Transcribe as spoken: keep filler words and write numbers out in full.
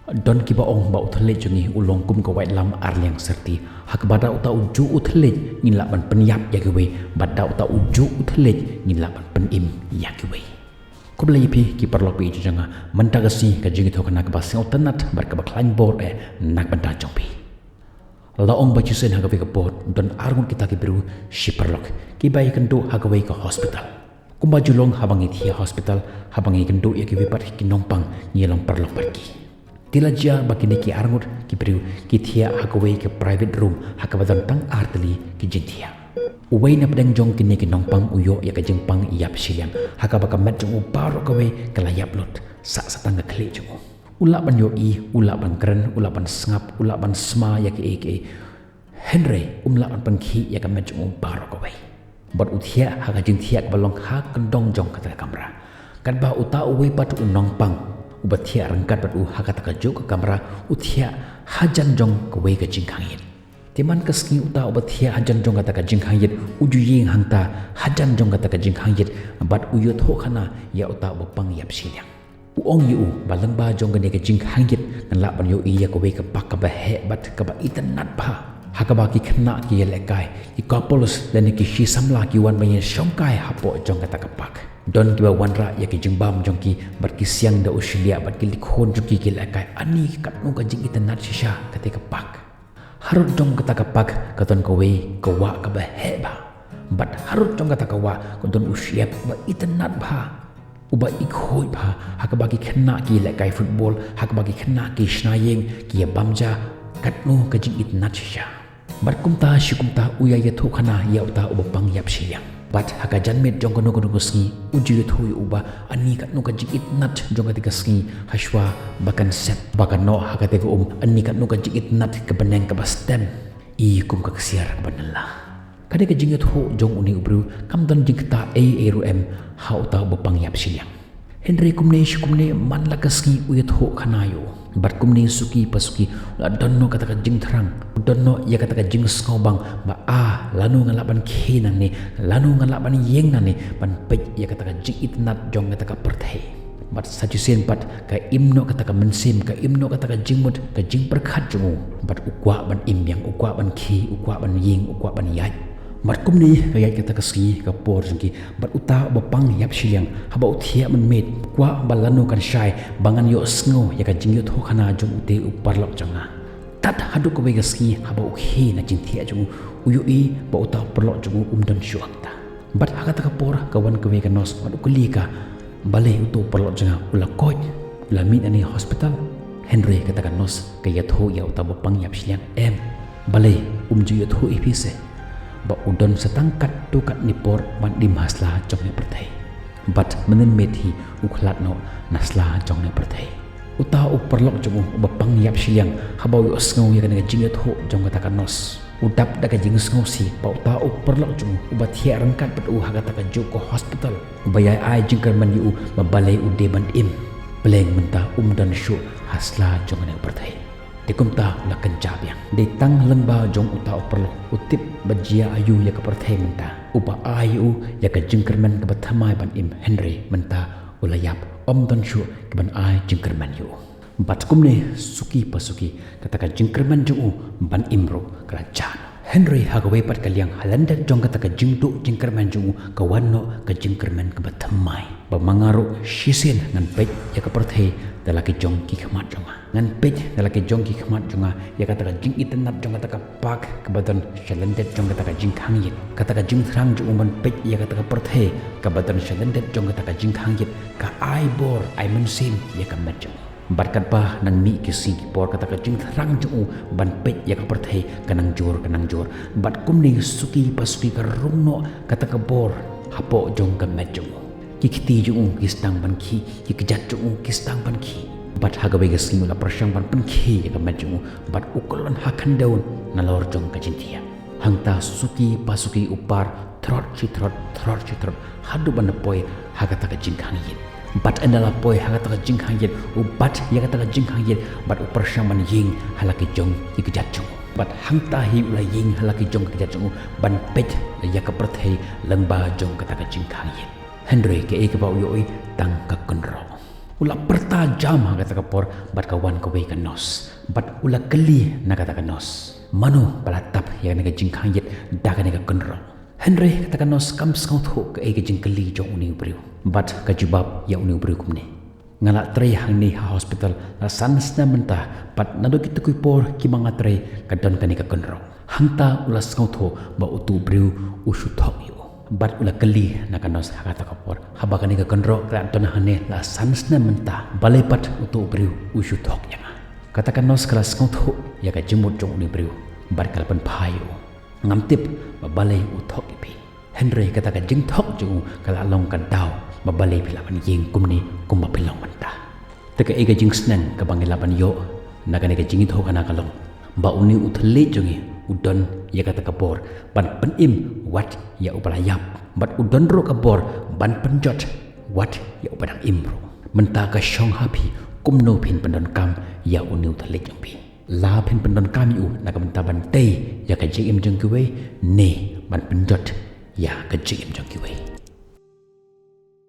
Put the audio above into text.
Don kiba ong ba u thylliej jong ngi u long kum ka waitlam arliang syrti, ha kaba da uta ujuh u thylliej ngin lah ban pynïap ïa kiwei, bad da uta ujuh u thylliej ngin lah ban pynim ïa kiwei. Khublei ïa phi ki paralok baieit jong nga, mynta ka sngi ka jingïathuhkhana kaba sngewtynnat bad kaba khlaiñ bor eh na ka bynta jong phi. La ong ba shisien ha kawei ka por don arngut kita ki briew shi paralok kiba ïakynduh ha kawei ka hospital. Kumba ju long haba ngi thiah hospital, haba ngi kynduh ïa kiwei pat ki nongpang ngi long paralok bad ki. Te la jia ba kine ki arngut ki briew ki thiah ha kawei ka private room ha kaba don tang ar tylli ki jingthiah. Uwei na pdeng jong kine ki nongpang u ïoh ïa ka jingpang ïap shiliang ha kaba ka met jong u baroh kawei ka la ïap lut, sah sa tang ka khlieh jong u. U lah ban ïohi, u lah ban kren, u lah ban sngap, u lah ban sma ïa kiei kiei. Hynrei um lah ban pynkhih ïa ka met jong u baroh kawei. Bad u thiah ha ka jingthiah kaba long ha kyndong jong kata ka kamra. Katba uta uwei pat u nongpang uba thiah ryngkat bad u ha kata kajuh ka kamra u thiah hajan jong kawei ka jingkhang ïit. Te man ka sngi uta uba thiah hajan jong kata ka jingkhang ïit u ju ïeng hangta hajan jong kata ka jingkhang ïit bad u ïathuhkhana ïa uta uba pang ïap shiliang. U ong ïa u ba lyngba jong kane ka jingkhang ïit ngan lah ban ïohi ïa kawei ka park kaba heh bad kaba itynnat bha, ha kaba ki khynnah ki ïalehkai, ki couples lane ki shi samla ki wan ban ïashongkai hapoh jong kata ka park. Don kiba wanrah ïa ki jingbam jong ki bad ki siang da u shiliah bad ki likhun jong ki ki lehkai ani katno ka jingitynnat shisha kata ka park. Harud jong kata ka park ka don kawei ka wah kaba heh bha. Bad harud jong kata ka wah ka don u shyiap ba itynnat bha, uba ikhuid bha, ha kaba ki khynnah ki lehkai football, ha kaba ki khynnah ki shna ïing, ki ïa bam ja, katno ka jingitynnat shisha. Bad kumta shi kumta u ïa ïathuhkhana ïa uta uba pang ïap shiliang. Bad ha ka janmiet jong kano kano ka sngi u ju ïathuh ïa u ba ani katno ka jingitynnat jong kata ka sngi, hashwa ba kan set, ba kan noh ha kata ka um, ani katno ka jingitynnat ka bneng kaba stem, i kum ka ksiar kaba nylla. Kane ka jingïathuh jong une u briew kam don jingktah ei ei ruh em ha uta uba pang ïap shiliang. Hynrei kumne shi kumne man la ka sngi u ïathuhkhana ïa u. Bad kumne suki pa suki u la don noh kata ka jingthrang, u don noh ïa kata ka jingsngewbang ba ah lano ngan lah ban khie nangne, lano ngan lah ban ïeng nangne ban peit ïa kata ka jingitynnat jong kata ka pyrthei. Bad sa shisien pat ka im noh kata ka mynsiem, ka im noh kata ka jingmut, ka jingpyrkhat jong u. Bad u kwah ban im biang, u kwah ban khie, u kwah ban ïeng, u kwah ban ïaid. Bad kumne ka ïaid kata ka sngi ka por jong ki bad uta uba pang ïap shiliang haba u thiah mynmiet u kwah ba lano kan shai ba ngan ïohsngew ïa ka jingïathuhkhana jong ute u paralok jong nga. Tad haduh kawei ka sngi haba u khie na jingthiah jong u, u ïohi ba uta u paralok jong u um don shuh hangta. Bad ha kata ka por ka wan kawei ka nurse bad u kylli ka, balei uta u paralok jong nga u la koit, u la mih nangne hospital? Hynrei kata ka nurse ka ïathuh ïa uta uba pang ïap shiliang, em, balei um ju ïathuh ïa phi se ba u don sa tang katto katne por ban im ha sla jong kane ka pyrthei. Bad mynnin miet hi u khlad noh na sla jong kane ka pyrthei. Uta u paralok jong u uba pang ïap shiliang haba u ïohsngew ïa kane ka jingïathuh jong kata ka nurse, u dap da ka jingsngewsih ba uta u paralok jong u uba thiah ryngkat bad u ha kata kajuh ka hospital, uba ïa ai jingkyrmen ïa u ba balei u dei ban im, pleng mynta um don shuh ha sla jong kane ka pyrthei. Te kumta u la kynjah biang. Dei tang lyngba jong uta u paralok u tip ba jia aïu ïa ka pyrthei mynta, uba ai ïa u ïa ka jingkyrmen kaba thymmai ban im, hynrei mynta u la ïap, ym don shuh ki ban ai jingkyrmen ïa u. Bad kumne suki pa suki kata ka jingkyrmen jong u ban im ruh ka la jah. Hynrei ha kawei pat ka liang, ha lyndet jong kata ka jingduh jingkyrmen jong u, ka wan noh ka jingkyrmen kaba thymmai. Ba ma nga ruh shisien ngan peit ïa ka pyrthei da la ki jong ki khmat jong nga. Ngan peit da la ki jong ki khmat jong nga ïa kata ka jingitynnat jong kata ka park kaba don sha lyndet jong kata ka jingkhang ïit. Kata ka jingthrang jong u ban peit ïa kata ka pyrthei kaba don sha lyndet jong kata ka jingkhang ïit ka ai bor, ai mynsiem ïa ka met jong u. Bad katba nang mih ki sngi ki por, kata ka jingthrang jong u ban peit ïa ka pyrthei ka nang jur, ka nang jur. Bad kumne suki pa suki ka rung noh kata ka bor hapoh jong ka met jong u. Ki kti jong u ki sdang ban khih, ki kjat jong u ki sdang ban khih. Bad ha kawei ka sngi u la pyrshang ban pynkhih ïa ka met jong u, bad u kyllon ha khyndew nalor jong ka jingthiah. Hangta suki pa suki u par throt shi throt, throt shi throt, haduh ban da poi ha kata ka jingkhang ïit. Bad ynda la poi ha kata ka jingkhang ïit, u bat ïa kata ka jingkhang ïit, bad u pyrshang ban ïeng ha la ki jong ki kjat jong u. Bad hangta hi u la ïeng ha la ki jong ki kjat jong u ban peit ïa ka pyrthei lyngba jong kata ka jingkhang ïit. Hynrei kaei kaba u ïohi tang ka kynroh. U la pyrta jam ha kata ka por bad ka wan kawei ka nos bad u la kylli na kata ka nos, mano ba la tap ïa kane ka jingkhang ïit da kane ka kynroh. Hynrei kata ka nos kam sngewthuh kaei ka jingkylli jong une u briew bad ka jubab ïa une u briew kumne, nga la trei hangne ha hospital la san snem mynta bad naduh kito ki por kiba nga trei ka don kane ka kynroh. Hangta u la sngewthuh ba uto u briew u shu thok ïa u bad u la kylli na ka nos ha kata ka por, haba kane ka kynroh ka la don hangne la san snem mynta, balei pat uto u briew u shu thok ïa nga? Kata ka nos ka la sngewthuh ïa ka jingmut jong une u briew bad ka la pynphai ïa u, ngam tip ba balei u thok ïa phi, hynrei kata ka jingthok jong u ka la long ka daw ba balei phi lah ban ïeng kumne kumba phi long mynta. Te kaei ka jingsneng kaba ngi lah ban ïoh na kane ka jingïathuhkhana ka long ba une u thylliej jong ngi u don ïa kata ka bor ban pynim wat ïa uba la ïap bad u don ruh ka bor ban pynjot wat ïa uba dang im ruh. Mynta ka shong ha phi kumno phin pyndonkam ïa une u thylliej jong phi. La phin pyndonkam ïa u na ka bynta ban tei ïa ka jingim jong kiwei ne ban pynjot ïa ka jingim jong kiwei.